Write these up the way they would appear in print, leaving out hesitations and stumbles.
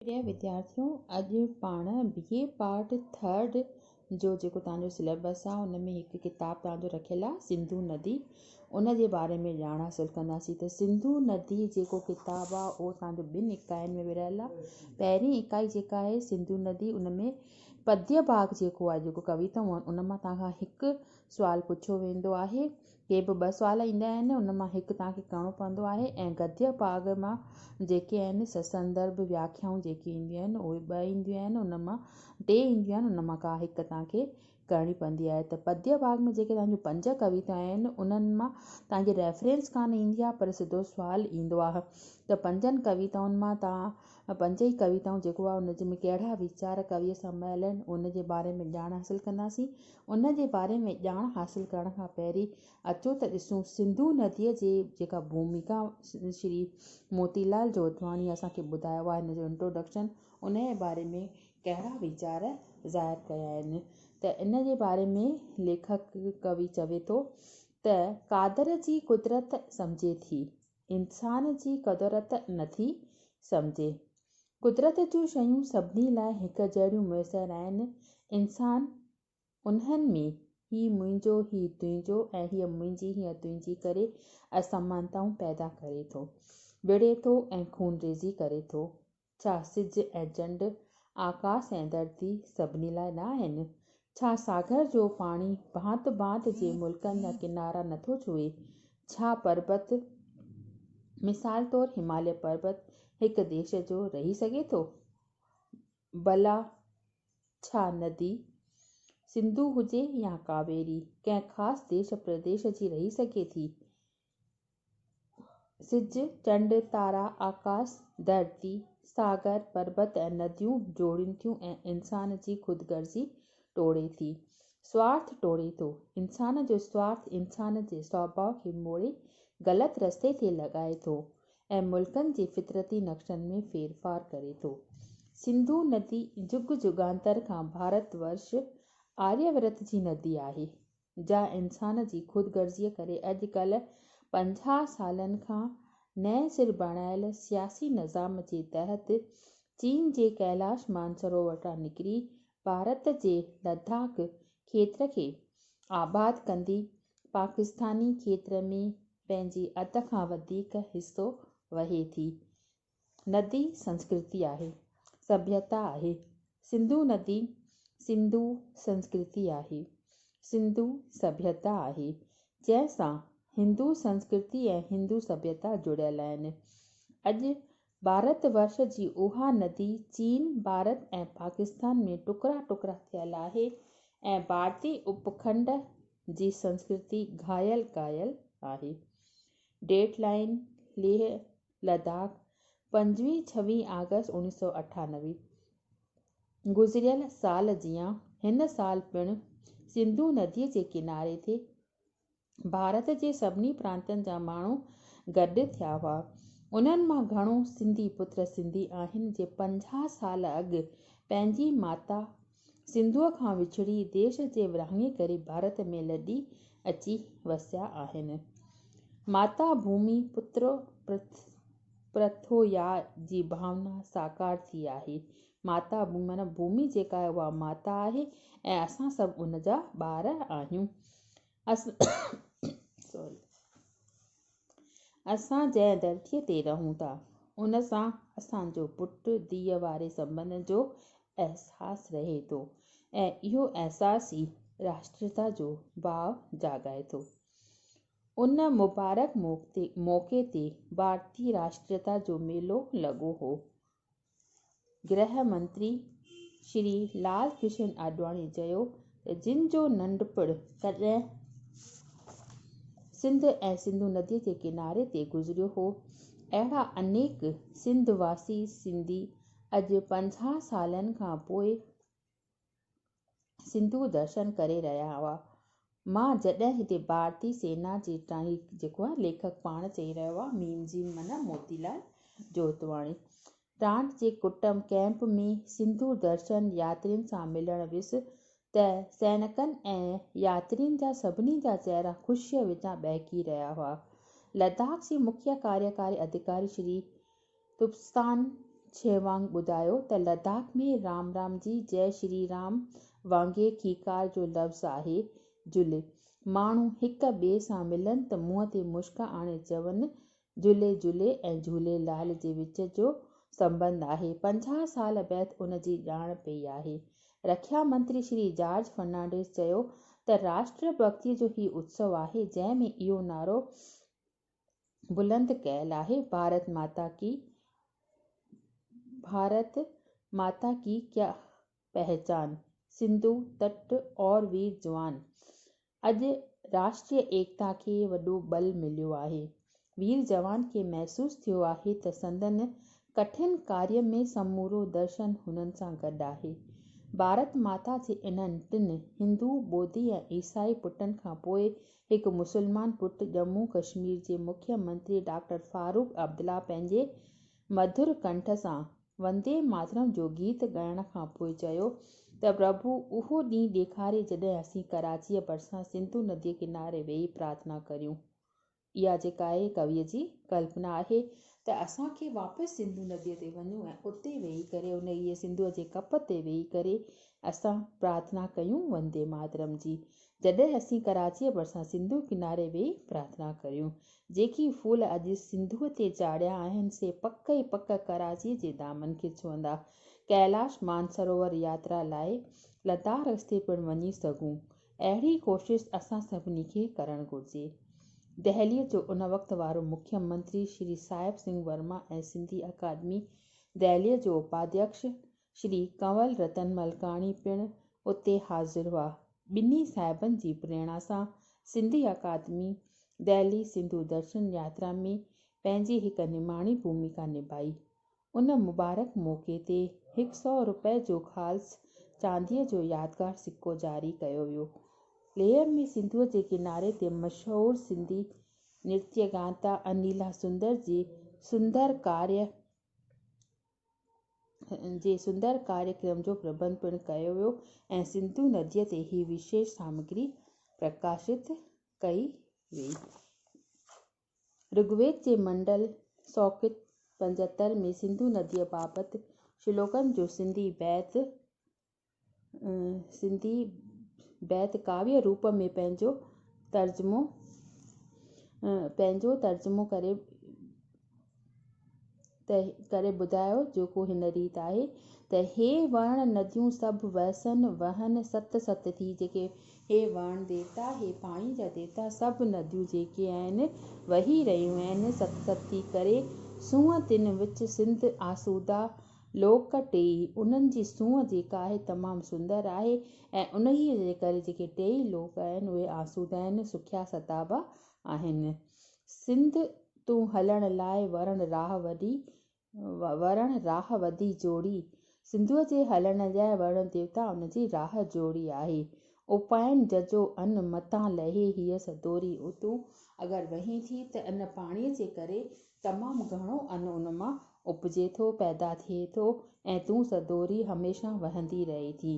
پريا وديارٿيو اڄ پاڻ بي اي part third جو جيڪو توهان جو سليبس آهي ان ۾ هڪ ڪتاب توهان جو رکيل آهي سنڌو ندي ان جي باري ۾ ڄاڻ حاصل ڪنداسين ته سنڌو ندي جيڪو ڪتاب آهي اهو توهان جو ٻن اڪائين ۾ ورهايل آهي پهرين اڪائي جيڪا آهي سنڌو ندي ان ۾ پديه ڀاڳ جيڪو آهي جيڪو ڪويتائون آهن ان مان توهان کان هڪ سوال پڇيو ويندو آهي ڪي به ٻه سوال ايندا آهن ان مان هڪ توهان کي ڪرڻو پوندو آهي ۽ گديه پاڳ مان جيڪي آهن سسندرڀ وياکيائون جيڪي اينديون آهن اهي ٻه اينديون آهن ان مان ٽي اينديون آهن ان مان ڪا هڪ توهان کي ڪرڻي پوندي آهي ته پديه ڀاڳ ۾ جيڪي توهان جون پنج ڪويتائون آهن انهن مان توهان کي ريفرنس ڪانه ايندي آهي پر سڌو سوال ايندو آهي ته پنجن ڪويتائن مان توهان پنج ئي ڪويتائون جيڪو آهي ان جي ۾ ڪهڙا ويچار ڪويء سمايل آهن ان جي باري ۾ ڄاڻ حاصل ڪنداسين ان جي باري ۾ ڄاڻ حاصل ڪرڻ کان پهرين اچو ته ڏسون سنڌو نديء جي جيڪا ڀوميڪا شري موتي لال جوتواڻي اسان کي ٻڌايو آهي ان جو انٽروڊڪشن ان جي باري ۾ ڪهڙا ويچار ظاهر ڪيا آهن ته ان جي باري ۾ ليکڪ ڪوي چوي ٿو ته قادر جي قدرت سمجهي ٿي انسان جي قدرت نٿي سمجهي. قدرت جون شيون سڀني لاء هڪ جهڙيون ميسر آهن. انسان انهن ۾ هي منهنجو، هي تنهنجو ۽ هيء منهنجي، هيء تنهنجي ڪري اسمانتائون پيدا ڪري ٿو. وڙهي ٿو ۽ خونريزي ڪري ٿو. ڇا سج ۽ چنڊ، آڪاس ۽ ڌرتي سڀني لاء نه آهن؟ ڇا ساگر جو پاڻي ڀانت ڀانت جي ملڪن جا ڪنارا نٿو ڇهي؟ ڇا پربت، مثال طور هماليه پربت، هڪ ديش جو رهي سگهي ٿو؟ ڀلا ڇا ندي، سنڌو هجي يا ڪاويري، ڪنهن خاص ديش پرديش جي رهي سگهي ٿي؟ سج، چنڊ، تارا، آڪاس، ڌرتي، ساگر، پربت ۽ نديون جوڙين ٿيون ۽ انسان جي خود غرضي ٽوڙي ٿي. سوارٿ ٽوڙي ٿو. انسان جو سوارٿ انسان جي سوڀاء کي موڙي غلط رستي تي لڳائي ٿو ۽ ملڪن جي فطرتي نقشن ۾ ڦيرڦار ڪري ٿو. سنڌو ندي جڳ جڳانتر کان ڀارت ورش آريه ورت جي ندي آهي، جا انسان جي خود غرضيء ڪري اڄ ڪلهه 50 سالن کان نئين سر بڻايل سياسي نظام جي تحت چين جي ڪيلاش مانسروور وٽان نڪري ڀارت جي لداخ کيتر کي آباد ڪندي پاڪستاني کيتر ۾ پنهنجي اڌ کان وڌيڪ حصو وهي ٿي. ندي سنسڪرتي آهي، سڀيتا آهي. سنڌو ندي سنڌو سنسڪرتي آهي، سنڌو سڀيتا آهي، جنهن سان هندو سنسڪرتي ۽ هندو سڀيتا جڙيل آهن. اڄ ڀارت ورش جي اها ندي چين، ڀارت ۽ پاڪستان ۾ ٽڪرا ٽڪرا ٿيل آهي ۽ ڀارتي اپکنڊ جي سنسڪرتي گهايل گهايل آهي. ڊيٽ لائين، ليهه، لداخ، پنجويهه ڇويهه آگسٽ 1998. گذريل سال جيان هن سال پڻ سنڌو نديء جي ڪناري تي ڀارت جي سڀني پرانتن جا ماڻهو گڏ ٿيا هئا. انهن مان گهڻو سنڌي پتر سنڌي آهن جي 50 سال اڳ پنهنجي ماتا سنڌوء کان وڇڙي ديش جي ورهاڱي ڪري ڀارت ۾ لڏي اچي وسيا آهن. ماتا ڀومي پتر پرٿويا جي ڀاونا ساڪار ٿي آهي. ماتا ڀومي معنيٰ ڀومي جيڪا آهي اها ماتا آهي ۽ اسان سڀ ان جا ٻار آهيون. اسان جنهن ڌرتيء تي رهون ٿا، ان سان اسان جو پٽ ڌيء واري سنٻنڌ جو احساس رهي ٿو ۽ اهو احساس ئي راشٽريتا جو ڀاء جاڳائي ٿو. ان مبارڪ موقعي تي ڀارتي راشٽريتا جو ميلو لڳو هو. گرهه منتري شري لال ڪشن آڏواڻي چيو ته جن جو ننڍپڻ ڪڏهن سنڌ ۽ سنڌو نديء جي ڪناري تي گذريو هو، اهڙا انيڪ سنڌ واسي سنڌي اڄ 50 سالن کان پوء سنڌو درشن ڪري رهيا هئا. مان جڏهن هتي ڀارتي سينا جي ٽانگي جيڪو آهي ليکڪ پاڻ چئي رهيو آهي ميم جيم معنيٰ موتي لال جوتواڻي ٽانٽ جي ڪٽنب ڪئمپ ۾ سنڌو درشن ياترين سان ملڻ ويس ته سينڪن ۽ ياترين جا سڀني جا چهرا خوشيء وچان ٻهڪي رهيا هئا. لداخ جي مکيه ڪاريڪاري اڌڪاري شري تپستان ڇيوانگ ٻڌايو ته لداخ ۾ رام رام جي جئه شري رام وانگي کيڪار جو لفظ آهي جلي. ماڻهو هڪ ٻئي سان ملن ته منهن تي مشڪ آڻي چون جلي جلي ۽ جهولي لال جي وچ جو سنٻنڌ آهي. 50 سال بعد ان جي ڄاڻ پئي آهي. رکيا منتري شري جارج فرنانڊيز چيو ته راشٽر ڀڳتيء جو هي اتسو آهي جنهن ۾ اهو نعرو بلند ڪيل آهي ڀارت ماتا ڪي ڀارت ماتا ڪي ڪيا پهچان سنڌو تٽ اور وير جوان اڄ راشٽريه ايڪتا کي وڏو ٻل مليو آهي. وير جوان کي محسوس ٿيو آهي ته سندن ڪٺن ڪاريه ۾ سمورو درشن هنن سان گڏ آهي. ڀارت ماتا جي انهن ٽن هندو، ٻوڌي ۽ عيسائي پٽن کان پوء هڪ مسلمان پٽ ڄمون ڪشمير جي مکيه منتري ڊاڪٽر فاروق عبدالله پنهنجي مڌر ڪنٺ سان وندي ماترم جو گيت ڳائڻ کان پوء چيو ته پرڀو اهو ڏينهن ڏيکاري جڏهن اسين ڪراچيء ڀرسان سنڌو نديء ڪناري ويهي پرارٿنا ڪريون. اها جيڪا آهي ڪويء جي ڪلپنا آهي ته اسان کي واپس سنڌو نديء تي وڃون ۽ اتي ويهي ڪري انهيء سنڌوء جي ڪپ تي ويهي ڪري اسان پرارٿنا ڪيون وندي ماترم جي. جڏهن اسين ڪراچيء ڀرسان سنڌو ڪناري ويهي پرارٿنا ڪريون. جيڪي ڦول اڄ سنڌوء تي چاڙهيا آهن سي پڪ ئي پڪ ڪراچيء جي دامن کي ڇهندا. ڪيلاش مانسروور ياترا لاء لداخ رستي پڻ وڃي سگهون. اهڙي ڪوشش اسان سڀني کي ڪرڻ گهرجي. دهليء جو ان وقت وارو مکيه منتري شري صاحب سنگهه ورما ۽ سنڌي اڪادمي دهليء جو اپاڌيڪش شري ڪنول رتن ملڪاڻي پڻ اتي حاضر هئا. ٻنهي صاحبن جي پريرڻا سان سنڌي اڪادمي دهلي سنڌو درشن ياترا ۾ پنهنجي هڪ نماڻي ڀوميڪا نڀائي. ان مبارڪ موقعي تي هڪ سئو روپيه جو خالص چانديء جو يادگار سڪو جاري ڪيو ويو. ليهه ۾ سنڌوء جي ڪناري تي مشهور سنڌي نرتيه گانتا انيلا سندر جي سندر ڪاريه جي سندر ڪاريڪرم جو پربنڌ پڻ ڪيو ويو ۽ سنڌو نديء تي هي وشيش سامگري پرڪاشت ڪئي ويئي. رگويد جي منڊل سوڪت 75 ۾ سنڌو نديء بابت شلوڪن جو سنڌي بيت سنڌي بيت ڪاويه روپ ۾ پنهنجو ترجمو پنهنجو ترجمو ڪري ته ڪري ٻڌايو جيڪو هن ريت آهي ته هي وڻ نديون سڀ وهسن وهن ست ست ٿي جيڪي هي وڻ ديوتا هي پاڻي جا ديوتا سڀ نديون جيڪي آهن وهي رهيون آهن ست ست ٿي ڪري سونهن تن وچ سنڌ آسودا لوڪ ٽيئي انهن جي سونهن جيڪا آهي تمام سندر آهي ۽ انهيء جي ڪري جيڪي ٽيئي لوڪ آهن اهي آسودا آهن سکيا ستابا آهن. سنڌ تون هلڻ لاء ورڻ راهه وڏي ورڻ راهه وڌي جوڙي. سنڌوء جي هلڻ لاء ورڻ ديوتا ان جي راهه جوڙي آهي. اپائن ججو ان متان لهي هيء سدوري تون اگر وهين ٿي ته ان پاڻيء جي ڪري تمام گهڻو ان ان مان اپجي ٿو، پيدا ٿئي ٿو ۽ تون سدوري هميشه وهندي رهي ٿي.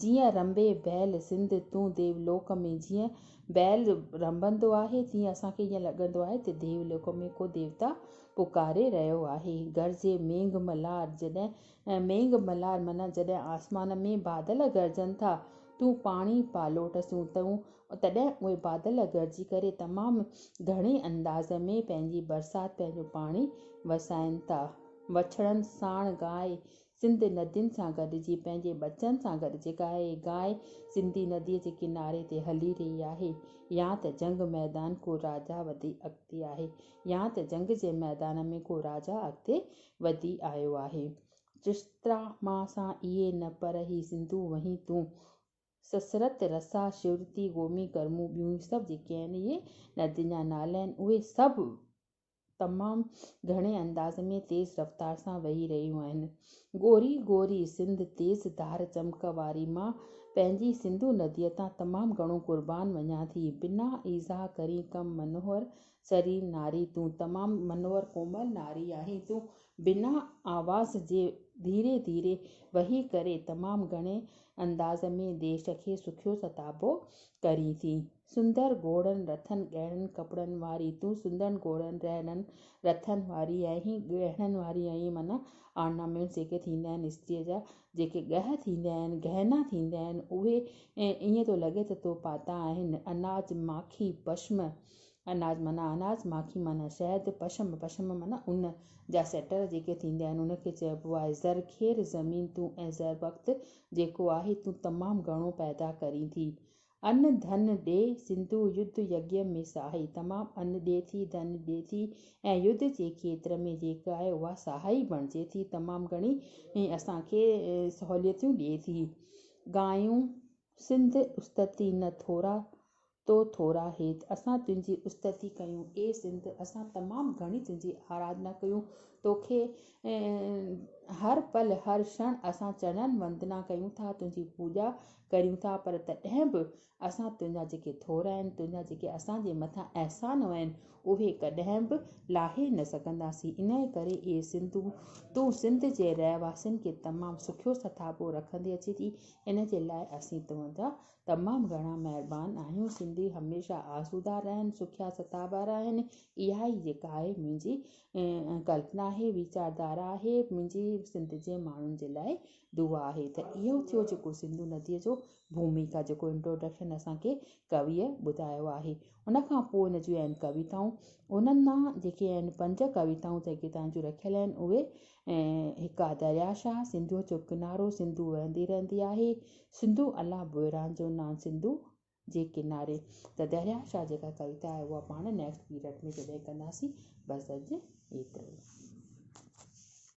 جيئن رنبي بيل سنڌ تون ديولوڪ ۾ جيئن بيل رنبندو آهي تيئن اسان کي ائين لڳندو آهي ته ديولوڪ ۾ ڪو ديوتا پڪاري رهيو آهي. گرجي مينگهه ملهار جڏهن مينگهه ملهار معنيٰ جڏهن آسمان ۾ بادل گرجن ٿا تون پاڻي پالوٽ سون تون تڏهن اهي بادل گرجي ڪري تمام گهڻي انداز ۾ پنهنجي برسات پنهنجو پاڻي وسائين ٿا. وڇڙن ساڻ گانء سنڌ ندين سان گڏجي پنهنجي ٻچن سان گڏ جيڪا اهي گانء سنڌي نديء جي ڪناري تي هلي رهي آهي يا ته جنگ ميدان ڪو راجا وڌي اڳتي آهي يا ته جنگ جي ميدان ۾ ڪو راجا اڳتي وڌي آيو آهي. چشترا مان سان اهي نه پر هي سنڌو وهين تون سسرت، رسا، شورتي، گومي، ڪرمون، ٻيون سڀ جيڪي آهن اهي ندين جا نالا آهن اهي سڀ تمام گهڻي انداز ۾ تيز رفتار سان وهي رهيون آهن. گوري گوري سنڌ تيز ڌار چمڪ واري مان پنهنجي سنڌو نديء تان تمام گهڻو قربان وڃان ٿي. بنا ايذاء ڪرين ڪم منوهر سرين ناري تون تمام منوهر ڪومل ناري آهين تون بنا آواز جي ڌيري ڌيري وهي ڪري تمام گهڻي انداز ۾ ديش کي سکيو ستابو ڪرين ٿي. سندر گهوڙن، رٿن، ڳهڻن ڪپڙن واري، تون سندرن گهوڙن، رهڻن، رٿن واري آهين، ڳهڻن واري آهين معنيٰ آرنامينٽس جيڪي ٿيندا آهن استريء جا جيڪي ڳهه ٿيندا آهن، گهنا ٿيندا آهن، اهي ائين ٿو لڳي ته تو پاتا آهن. اناج، ماکي، پشم، اناج معنيٰ اناج، ماکي معنيٰ شهد، پشم، پشم معنيٰ ان جا سيٽر جيڪي ٿيندا آهن، ان کي چئبو آهي زرخير زمين تون ۽ زربخت جيڪو آهي تون تمام گهڻو پيدا ڪرين ٿي. ان ڌن ڏي، سنڌو يڌ يگيه ۾ سهائي، تمام ان ڏي ٿي، ڌن ڏي ٿي ۽ يڌ جي کيتر ۾ جيڪا آهي اها سهائي بڻجي ٿي، تمام گهڻي اسان کي سهوليتون ڏئي ٿي. ڳايون، سنڌ استتي نه ٿورا تو ٿورا هيت، اسان تنهنجي استتي ڪيون، اي سنڌ اسان تمام گهڻي تنهنجي آراڌنا ڪيون، توکي هر پل هر ڪشڻ اسان چرڻن وندنا ڪيون ٿا، تنهنجي پوڄا ڪريون ٿا پر تڏهن به اسان تنهنجا جيڪي ٿورا آهن، تنهنجا جيڪي اسان جي مٿان احسان آهن، اهي ڪڏهن به لاهي نه سگهنداسين. انهيء ڪري اي سنڌو! تون سنڌ جي رهواسين کي تمام سکيو ستابو رکندي اچين ٿي، ان جي لاء اسين تنهنجا تمام گهڻا مهربان آهيون. سنڌي هميشه آسودا رهن، سکيا ستابا رهن، اها ئي جيڪا آهي منهنجي ڪلپنا آهي، ويچار ڌارا آهي، منهنجي سنڌ جي ماڻهن جي لاء دعا آهي ته اهو ٿيو جيڪو سنڌو نديء جو ڀوميڪا جيڪو انٽروڊڪشن اسان کي ڪويء ٻڌايو آهي. ان کان پوء ان جون آهن ڪويتائون. انهن مان جيڪي آهن پنج ڪويتائون جيڪي توهان جون رکيل آهن اهي هڪ آهي دريا شاهه، سنڌوء جو ڪنارو، سنڌو وهندي رهندي آهي، سنڌو الله بحران جو نان سنڌو جي ڪناري ته دريا شاهه جيڪا ڪويتا آهي اها پاڻ نيڪسٽ پيريڊ ۾ جڏهن ڪنداسين بس اڄ ايترو ئي.